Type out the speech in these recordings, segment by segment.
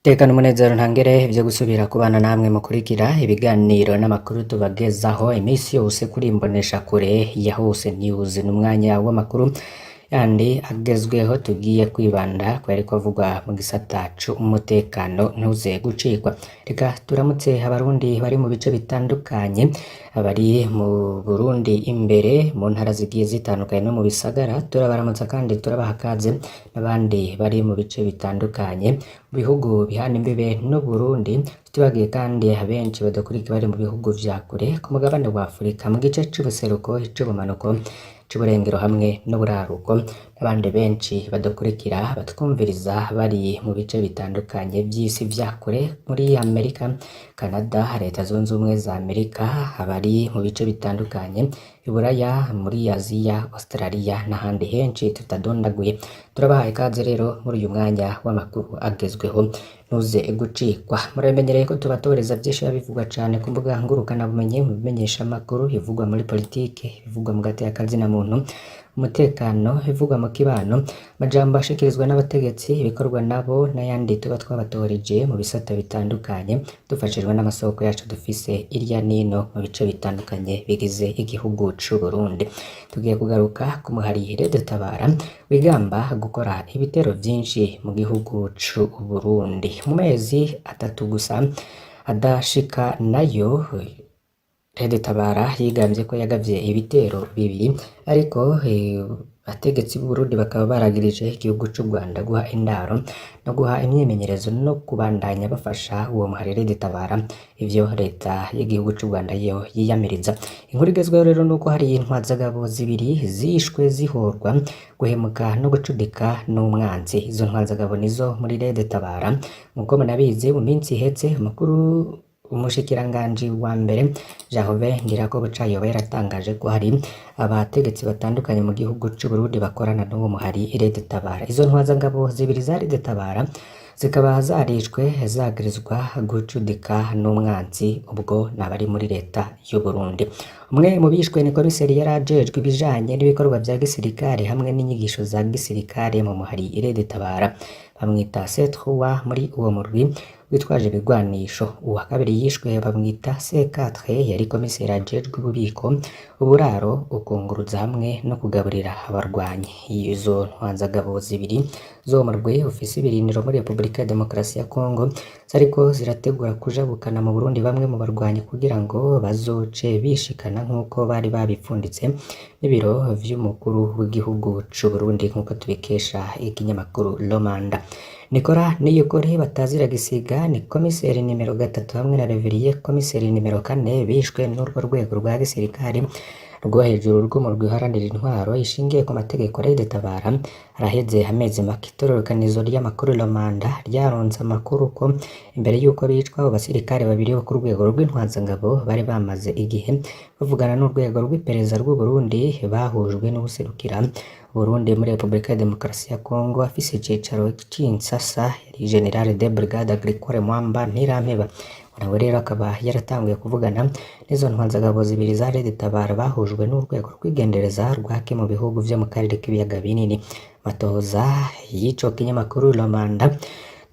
Tekana umunezero ntangere vyo gusubira kubana namwe mukurikira ibiganiro n'amakuru tubagezaho iminsi yose kuri Imboneshakure ya Hose News. N'umwanya w'amakuru yandi agezweho tugiye kwibanda ku yariko avugwa mu gisata c'umutekano, ntuze gucikwa. Reka turamutse Abarundi bari mu bice bitandukanye, abari mu Burundi imbere mu ntara zigiye zitandukanye no mu bisagara, turabaramutsa kandi turabaha ikaze, n'abandi bari mu bice bitandukanye mu bihugu bihana imbibe n'Uburundi, tutibagiye kandi abenshi badakurikira bari mu bihugu vya kure ku mugabane wa Afurika, mu gice c'ubuseruko, c'ubumanuko, c'uburengero hamwe n'uburaruko, n'abandi benshi badukurikira batwumviriza bari mu bice bitandukanye vy'isi vya kure, muri Amerika, Canada, Leta Zunze Ubumwe za Amerika, abari mu bice bitandukanye Iburaya, muri Aziya, Australia n'ahandi henshi tutadondaguye. Turabahaye ikaze rero muri uyu mwanya w'amakuru agezweho, ntuze gucikwa. Muramenyereye ko tubatoreza vyinshi biba bivugwa cane ku mbuga ngurukanabumenyi, mu bimenyeshamakuru, ibivugwa muri politike, ibivugwa mu gateka kazina muntu, umutekano, ibivugwa mu kibano, amajambo ashikirizwa n'abategetsi, ibikorwa nabo n'ayandi tuba twabatoreje mu bisata bitandukanye, dufashijwe n'amasoko yacu dufise irya nino mu bice bitandukanye bigize igihugu c'u Burundi. Tugiye kugaruka ku muhari Tabara wigamba gukora ibitero vyinshi mu gihugu c'u Burundi mu mezi 3 gusa adashika nayo. Tabara yigambye ko yagavye ibitero bibiri, ariko abategetsi b'u Burundi bakaba baragirije igihugu c'u Rwanda guha indaro no guha imyimenyerezo no kubandanya bafasha uwo muhari Tabara, ivyo leta y'igihugu c'u Rwanda yo yiyamiriza. Inkuru igezweho rero nuko hari intwazagabo zibiri zishwe zihorwa guhemuka no gucudika n'umwanzi. Izo ntwazagabo nizo muri Tabara. Nkuko munabizi, mu minsi iheze umukuru, umushikiranganji wa mbere Gervais Ndirakobuca, yoba yaratangaje ko hari abategetsi batandukanye mu gihugu c'u Burundi bakorana n'uwo muhari Tabara. Izo ntwazangabo zibiri za Tabara zikaba zarishwe zagirizwa gucudika n'umwanzi, ubwo n'abari muri leta y'u Burundi. Umwe mu bishwe ni komiseri yari ajejwe ibijanye n'ibikorwa vya gisirikare hamwe n'inyigisho za gisirikare mu muhari Tabara, bamwita C3 muri uwo murwi witwaje ibigwanisho. Uwa kabiri yishwe bamwita C4, yari komiseri ajejwe ububiko, uburaro, ukunguruza hamwe no kugaburira abarwanyi. Izo ntwanzagabo zibiri z'uwo murwi ufise ibirindiro muri Repubulika ya Demokarasi ya Kongo zariko zirategura kujabukana mu Burundi bamwe mu barwanyi kugira ngo bazoce bishikana nk'uko bari babipfunditse n'ibiro vy'umukuru w'igihugu c'u Burundi, nk'uko tubikesha ikinyamakuru Lomanda. Nikora Niyukuri batazira gisiga ni komiseri nimero 3 hamwe na Reveriye komiseri nimero 4 bishwe n'urwo rwego rwa gisirikare rwo hejuru rw'umurwi uharanira intwaro ishingiye ku mategeko Tabara. Haraheze amezi make itororokanizo ry'amakuru Lomanda ryaronse amakuru ko imbere y'uko bicwa, abo basirikare babiri bo ku rwego rw'intwazangabo bari bamaze igihe bavugana n'urwego rw'iperereza rw'u Burundi bahujwe n'ubuserukira Burundi muri Repubulika ya Demokarasi ya Kongo afise icicaro Kinshasa, yari General de Brigade Agricole Mwamba Ntirampeba. Nawe rero akaba yaratanguye kuvugana n'izo ntwanzagabo zibiri za Tabara bahujwe n'urwego rw'igendereza rwake mu bihugu vyo mu karere k'ibiyaga binini. Matoza y'ico kinyamakuru Lomanda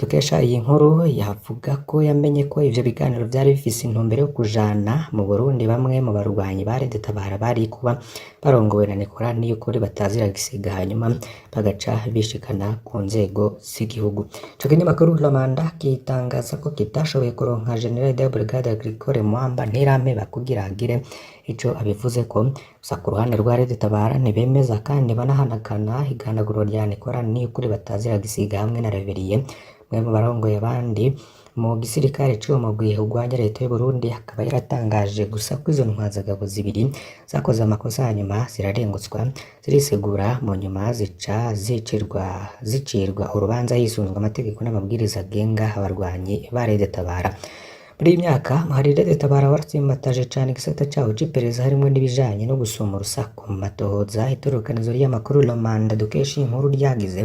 dukesha iyi nkuru yavuga ko yamenye ko ivyo biganiro vyari bifise intumbero yo kujana mu Burundi bamwe mu barwanyi ba Tabara bari kuba barongowe na Nikora Niyukuri batazira gisiga, hanyuma bagaca bishikana ku nzego z'igihugu. Ico kinyamakuru Lomanda gitangaza ko kitashoboye kuronka General de Brigade Agricole Mwamba Ntirampeba kugira agire ico abivuzeko. Gusa ku ruhande rwa Tabara ntibemeza kandi banahanakana iganaguro rya Nikora Niyukuri batazira gisiga hamwe na Reveriye, umwe mu barongoye abandi mu gisirikare c'uwo mugwi urwanya leta y'u Burundi, akaba yaratangaje gusa ko izo ntwazagabo zibiri zakoze amakosa, hanyuma zirarengutswa, zirisegura, mu nyuma zica zicirwa urubanza hisunzwe amategeko n'amabwiriza agenga abarwanyi ba Tabara. Muri iyi myaka umuhari Tabara waratsimbataje cane igisata cawo c'iperereza, harimwo n'ibijanye no gusuma urusaku. Mu matohoza itororokanizo ry'amakuru Lomanda dukesha inkuru ryagize,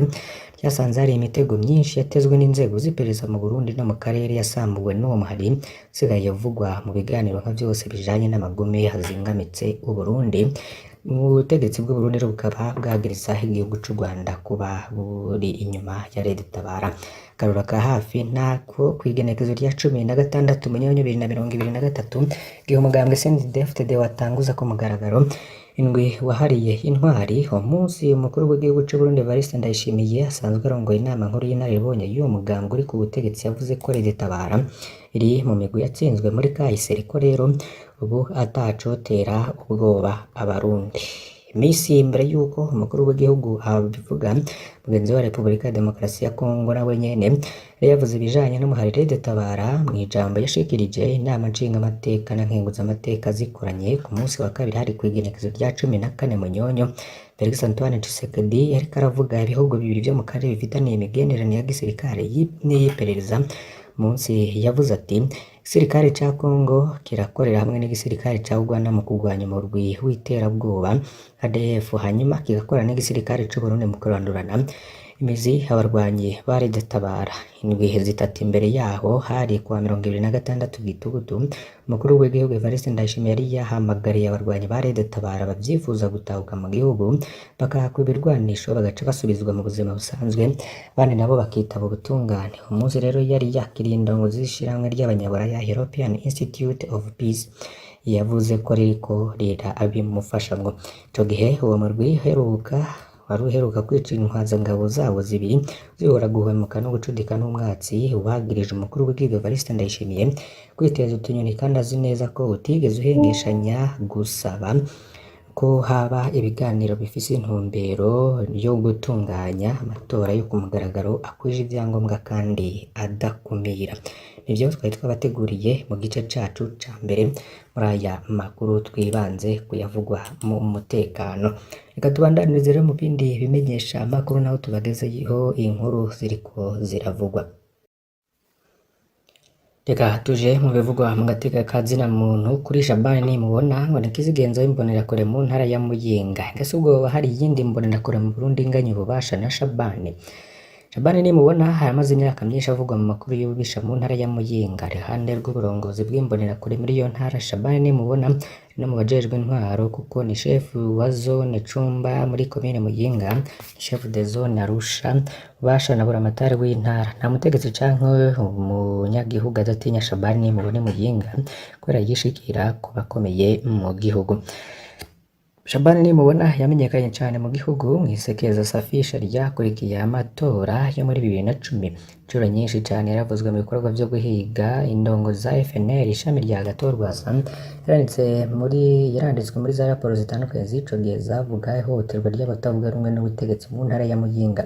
ryasanze hari imitego myinshi yatezwe n'inzego z'iperereza mu Burundi no mu karere yasambuwe n'uwo muhari usigaye uvugwa mu biganiro nka vyose bijanye n'amagume azingamitse Uburundi. Ubutegetsi bw'Uburundi rero bukaba bwagiriza igihugu c'u Rwanda kuba buri inyuma ya Red Tabara. Karura ka hafi ntako kw'igenekezo rya 16 Munyonyo 2023, igihe umugambwe CNDD-FDD watanguza ku mugaragaro indwi wahariye intwari. Uwo munsi umukuru w'igihugu c'Uburundi Evariste Ndayishimiye asanzwe arongoye inama nkuru y'inararibonye y'uwo mugambwe uri ku butegetsi yavuze ko Red Tabara iri mu migwi yatsinzwe muri kahise, ariko rero ubu atacotera ubwoba Abarundi. Imisi imbere y'uko umukuru w'igihugu abivuga, mugenzi wa Repubulika ya Demokarasi ya Kongo nawe nyene yari yavuze ibijanye n'umuhari Red Tabara mw'ijambo yashikirije inama nshingamateka na nkenguzamateka zikoranye ku munsi wa kabiri, hari kw'igenekezo rya 14 Munyonyo. Felix Antoine Tshisekedi yariko aravuga ibihugu bibiri vyo mu karere bifitaniye imigenderanire ya gisirikare n'iy'iperereza. Munsi yavuze ati: "Igisirikare ca Congo kirakorera hamwe n'igisirikare ca Uganda mu kurwanya umurwi w'iterabwoba ADF, hanyuma kigakorana n'igisirikare c'Uburundi mu kurandurana imizi abarwanyi ba Red Tabara." Indwi 3 imbere yaho, hari kuwa 26 Gitugutu, umukuru w'igihugu Evariste Ndayishimiye yari yahamagariye abarwanyi ba Red Tabara bavyifuza gutahuka mu gihugu, bakahakwa ibirwanisho, bagaca basubizwa mu buzima busanzwe, abandi nabo bakitaba ubutungane. Umunsi rero yari yakiriye indongozi z'ishirahamwe ry'abanyaburaya European Institute of Peace, yavuze ko ririko rirabimufashamwo. Ico gihe uwo murwi uheruka wari uheruka kwica intwazangabo zawo zibiri zihora guhemuka no gucudika n'umwatsi, wagirije umukuru w'igihugu Evariste Ndayishimiye kwiteza utunyoni kandi azi neza ko utigeze uhengeshanya gusaba ko haba ibiganiro bifise intumbero yo gutunganya amatora yo ku mugaragaro akwije ivyangombwa kandi adakumira. Nivyo twari twabateguriye mu gice cacu ca mbere muri aya makuru, twibanze kuyavugwa mu mutekano. Reka tubandanirize rero mu bindi bimenyesha amakuru, naho tubagezeho inkuru ziriko ziravugwa. Reka tuje mu bivugwa mu gateka ka zina muntu. Kuri Shabani nimubona ngo ni kizigenza w'imbonerakure mu ntara ya Muyinga. Ese ubwo hari iyindi mbonerakure mu Burundi inganya ububasha na Shabani? Shabani nimubona haramaze imyaka myinshi avugwa mu makuru y'ububisha mu ntara ya Muyinga. Iruhande rw'uburongozi bw'imbonerakure muri iyo ntara, Shabani nimubona no mu bajejwe intwaro, kuko ni chef wa zone Cumba muri komine Muyinga, chef de zone Arusha, ubasha na buramatari w'intara. Nta mutegetsi canke umunyagihugu adatinya Shabani nimubone Muyinga, kubera yishikira ku bakomeye mu gihugu. Shabani nimubona yamenyekanye cane mu gihugu mw'isekeza safisha ryakurikiye amatora yo muri 2010. Incuro nyinshi cane yaravuzwe mu bikorwa vyo guhiga indongo za FNL ishami rya Gatorwasa. Yaranditswe muri za raporo zitandukanye z'ico gihe zavuga ihohoterwa ry'abatavuga rumwe n'ubutegetsi mu ntara ya Muyinga.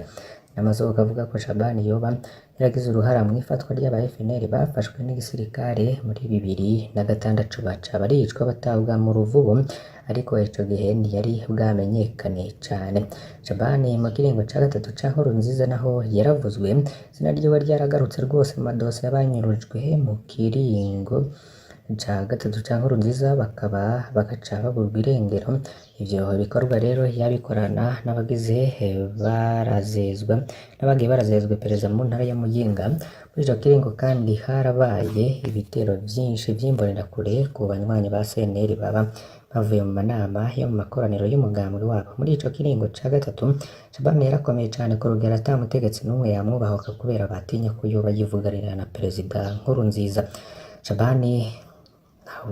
N'amasoko avuga ko Shabani yoba yaragize uruhara mw'ifatwa ry'aba FNL bafashwe n'igisirikare muri 2006, baca baricwa batabwa mu ruvubu, ariko ico gihe ntiyari bwamenyekane cane. Shabani mu kiringo ca gatatu ca Nkurunziza naho yaravuzwe, izina ryiwe ryaragarutse rwose mu madosiye y'abanyurujwe mu kiringo ca gatatu ca Nkurunziza, bakaba bagaca baburwa irengero. Ivyo bikorwa rero yabikorana n'abagize barazezwa n'abagiye barazezwa iperereza mu ntara ya Muyinga. Muri ico kiringo kandi harabaye ibitero vyinshi vy'imbonerakure ku banywanyi ba CNL baba bavuye mu manama yo mu makoraniro y'umugambwe wabo. Muri ico kiringo ca gatatu, Shabani yarakomeye cane ku rugero ata mutegetsi n'umwe yamwubahuka, kubera batinya ko yoba yivuganira na Perezida Nkurunziza. Shabani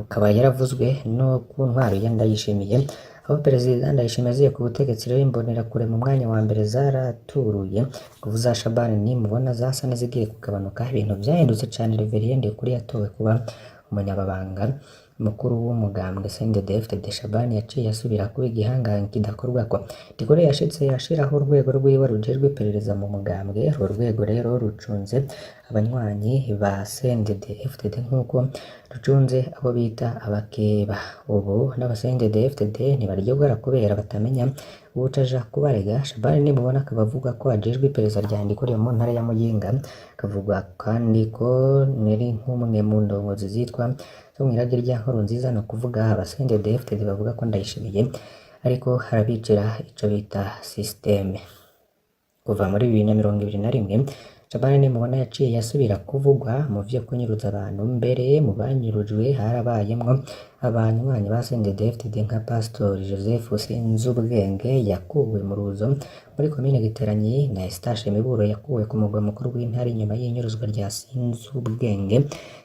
akaba yaravuzwe no ku ntwaro ya Ndayishimiye. Aho Perezida Ndayishimiye aziye ku butegetsi rero, imbonerakure mu mwanya wa mbere zaraturuye. Inguvu za Shabani nimubona zasa n'izigiye kugabanuka. Ibintu vyahindutse cane Reverien Ndikuri yatowe kuba umunyamabanga mukuru w'umugambwe CNDD-FDD. Shabani yaciye asubira kuba igihangange kidakorwako. Ndikuri yashitse ashiraho urwego rwiwe rujejwe iperereza mu mugambwe. Urwo rwego rero rucunze abanywanyi ba CNDD-FDD nkuko rucunze abo bita abakeba. Ubu n'aba CNDD-FDD ntibaryogora kubera batamenya uwuca aja kubarega. Shabani nimubona akaba avuga ko ajejwe iperereza rya Ndikuriyo mu ntara ya Muyinga. Akavugwa kandi ko nari nk'umwe mu ndongozi zitwa zo mw'irage rya Nkurunziza, ni ukuvuga aba CNDD-FDD bavuga ko Ndayishimiye ariko harabicira ico bita système. Kuva muri 2021 Shabani Nimubona yaciye asubira kuvugwa mu vyo kunyuruza abantu, mbere mu banyurujwe harabayemwo abanywanyi ba CNDD-FDD nka Pastor Joseph Sinzubwenge yakuwe mu Ruzo muri komine Giteranyi na Eustache Miburo yakuwe ku mugwa mukuru w'intara inyuma y'inyuruzwa rya Sinzubwenge.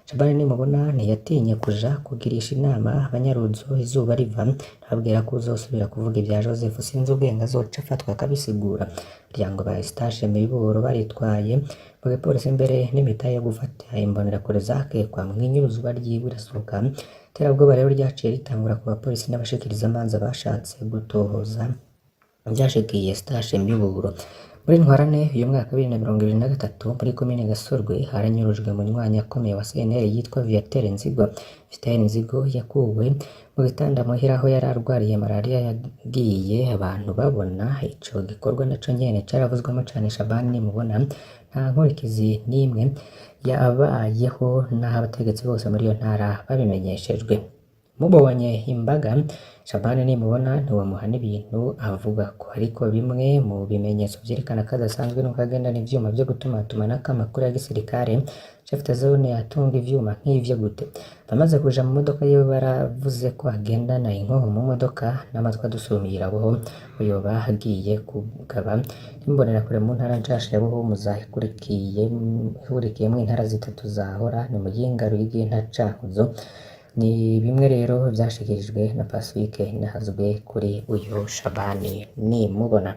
Shabani Nimubona ntiyatinye kuja kugirisha inama abanyaruzo izuba riva, ababwira ko uzosubira kuvuga ibya Joseph Sinzubwenge azoca afatwa akabisigura. Kugira ba Eustache Miburo baritwaye mu gipolisi mbere n'imitahe yo gufata imbonerakure zakekwa mw'inyuruzwa ryiwe irasohoka. Iterabwoba rero ryaciye ritangura ku bapolisi n'abashikirizamanza bashatse gutohoza ryashikiye Eustache Miburo. Muri Ntwarante uyu mwaka 2023 muri komine Gasorwe haranyurujwe umunywanyi akomeye wa CNL yitwa Viateur Nzigo. Viateur Nzigo yakuwe mu gitanda muhira aho yari arwariye malaria yagiye abantu babona. Ico gikorwa naco nyene caravuzwemo cane. Shabani Nimubona nta nkurikizi n'imwe yabayeho n'aho abategetsi bose muri iyo ntara babimenyeshejwe. Mubonye imbaga Shabani Nimubona ntiwomuha n'ibintu avuga ko, ariko bimwe mu bimenyetso vyerekana ko adasanzwe nuko agendana ivyuma vyo gutumatumanako amakuru ya gisirikare. Chef de zone atunga ivyuma nk'ivyo gute? Bamaze kuja mu modoka yiwe baravuze ko agendana inkoho mu modoka, n'amatwi adusumira boho yoba agiye kugaba n'imbonerakure mu ntara nshasha ya Buhumuza ihurikiyemwo intara zitatu zahora ni Muyinga, Ruyigi na Cankuzo. Ni bimwe rero vyashikirijwe na Pacifique Nahazwe kuri uyu Shabani Nimubona.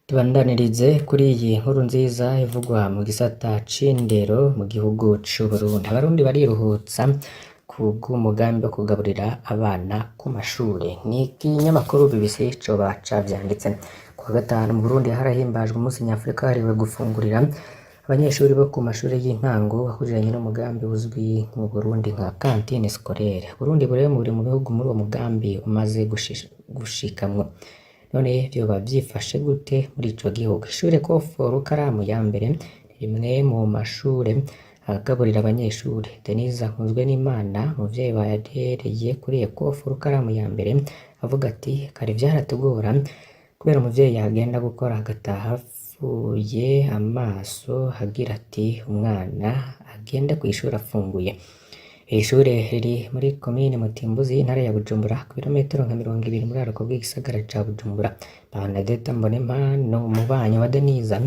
Tubandanirize kuri iyi nkuru nziza ivugwa mu gisata c'indero mu gihugu c'Uburundi. Abarundi bariruhutsa kubw'umugambi wo kugaburira abana ku mashure. Ni ikinyamakuru BBC coba cavyanditse. Kuwa gatanu mu Burundi harahimbajwe umunsi nyafurika wahariwe gufungurira abanyeshuri bo ku mashure y'intango, wahuriranye n'umugambi uzwi mu Burundi nka cantine scolaire. Burundi buri mu bihugu muri uwo mugambi umaze gushikamwo. None vyoba vyifashe gute muri ico gihugu? Ishure Koforu Karamu ya mbere ni rimwe mu mashure agaburira abanyeshure. Denise Nkunzwenimana, umuvyeyi yarereye kuri Ekoforu Karamu ya mbere, avuga ati: "Kare vyaratugora kubera umuvyeyi yagenda gukora agataha apfuye amaso agira ati umwana agende kw'ishure afunguye." Iri shure riri muri komine Mutimbuzi, intara ya Bujumbura, ku birometero nka 20 muri araruko bw'igisagara ca Bujumbura. Bernadette Mbonimpa ni umubanyi wa Denise,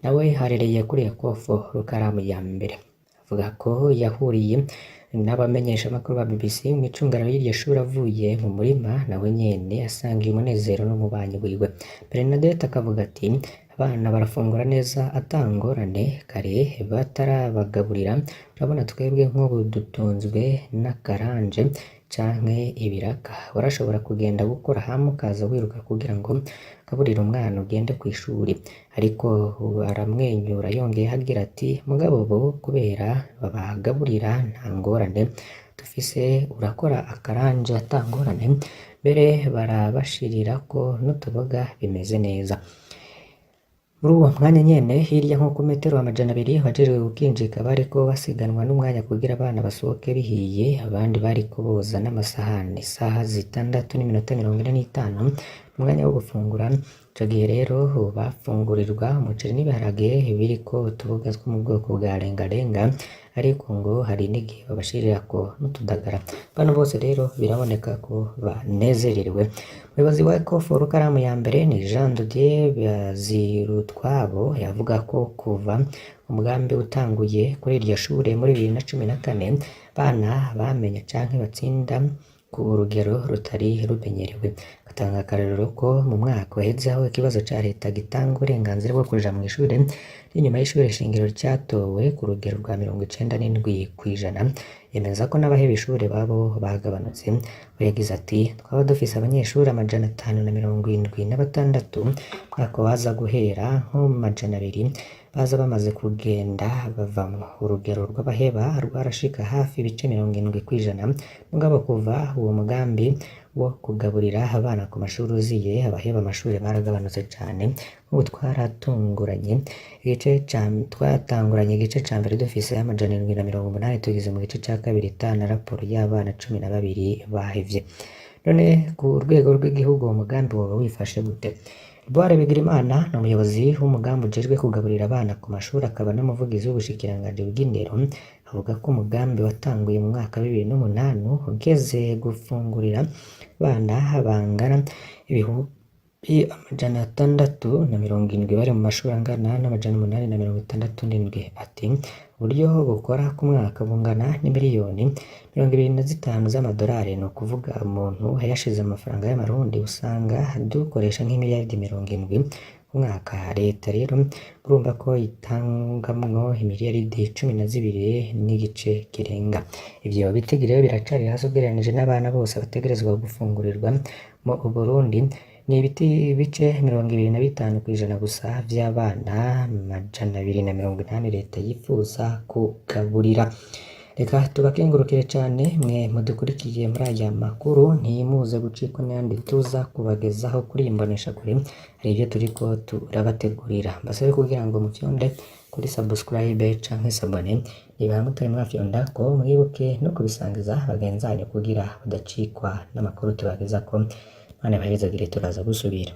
nawe harereye kuri Ekofo Rukaramu ya mbere. Avuga ko yahuriye n'abamenyeshamakuru ba BBC mw'icungararo y'iryo shure avuye mu murima, nawe nyene asangiye umunezero n'umubanyi wiwe. Bernadette akavuga ati: "Abana barafungura neza ata ngorane, kare batarabagaburira urabona twebwe nk'ubu dutunzwe n'akaranje canke ibiraka, warashobora kugenda gukora hama ukaza wiruka kugira ngo ugaburire umwana ugende kw'ishuri." Ariko aramwenyura yongeyeho agira ati: "Mugabo ubu kubera babagaburira nta ngorane dufise, urakora akaranje ata ngorane, mbere barabashirirako n'utuboga, bimeze neza." Muri uwo mwanya nyene, hirya nko ku metero 200, abajejwe gukinjika bariko basiganwa n'umwanya kugira abana basohoke bihiye, abandi bariko boza n'amasahani. Isaha 6:45, umwanya wo gufungura. Ico gihe rero bafungurirwa umuceri n'ibiharage biriko utuboga two mu bwoko bwa rengarenga, ariko ngo hari n'igihe babashirirako n'utudagara. Bano bose rero biraboneka ko banezerewe. Umuyobozi wa Ekoforu Karamu ya mbere ni Jean de Dieu Bazirutwabo, yavuga ko kuva umugambi utanguye kuri iryo shure muri 2014, bana bamenya canke batsinda ku rugero rutari rumenyerewe. Atanga akarorero ko mu mwaka uheze aho ikibazo ca leta gitanga uburenganzira bwo kuja mw'ishure n'inyuma y'ishure shingiro catowe ku rugero rwa 97%. Yemeza ko n'abaheba ishure babo bagabanutse. We yagize ati: "Twaba dufise abanyeshuri 576, umwaka waza guhera nko mu 200 baza bamaze kugenda bavamwo. Urugero rw'abaheba rwarashika hafi ibice 70%. Mugabo kuva uwo mugambi wo kugaburira abana ku mashuri uziye, abaheba amashuri baragabanutse cane. Ubu twatanguranye igice ca mbere dufise 780, tugeze mu gice ca kabiri ata na raporo y'abana 12 bahevye." None ku rwego rw'igihugu uwo mugambi woba wifashe gute? Edouard Bigirimana ni umuyobozi w'umugambi ujejwe kugaburira abana ku mashuri akaba n'umuvugizi w'ubushikiranganji bw'indero, avuga ko umugambi watanguye mu mwaka wa 2008 ugeze gufungurira abana bangana 670,000 bari mu mashuri angana n'867. Ati: "Uburyo bukora ku mwaka bungana n'imiliyoni 25 z'amadolari, ni ukuvuga umuntu ayashize mu mafaranga y'amarundi usanga dukoresha nk'imiliyaridi 70 ku mwaka. Leta rero urumva ko itangamwo imiliyaridi 12 n'igice kirenga. Ivyo bitigi rero biracari hasi ugereranije n'abana bose bategerezwa gufungurirwa mu Burundi, ni ibiti bice 25% gusa vy'abana 280 leta yifuza kugaburira." Reka tubakengurukire cane mwe mudukurikiye muri aya makuru, ntimuze gucikwa n'ayandi tuza kubagezaho kuri iyi mboneshakure, hari ivyo turiko turabategurira. Mbasabe kugira ngo mufyonde kuri subscribe canke s'abonner niba mutari mwafyondako, mwibuke no kubisangiza bagenzi banyu kugira badacikwa n'amakuru tubagezako. Imana ibahezagire, turaza gusubira.